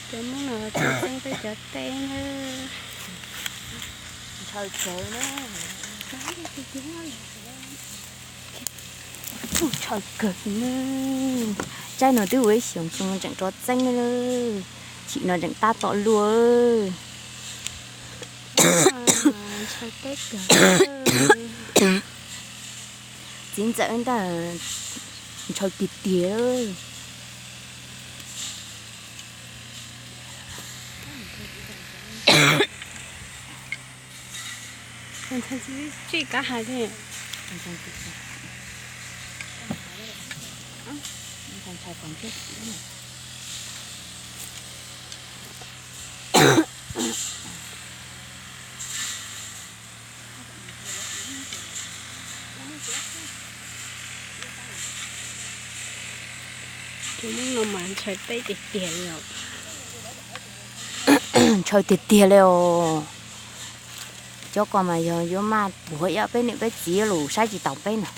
Cov Hmoob no tseem txeeb peb cov teb na. Ntshaw tsawv na. Ntshaw kawg na. Tsaib no twb ua ib xyoos xyoo tseem rov txeeb na. Chim no tseem tab tom luaj. Ntshaw teb kawg. Txiv ntxawm ntag, ntshaw tiag tiag. Tsis kab hais li. Tus Hmoob no mas ntshaw teb tiag tiag li os. Ntshaw tiag tiag li os. Cov ko mas yog yuav maj puag ib peb niam peb txiv lus saib tsis taus peb na.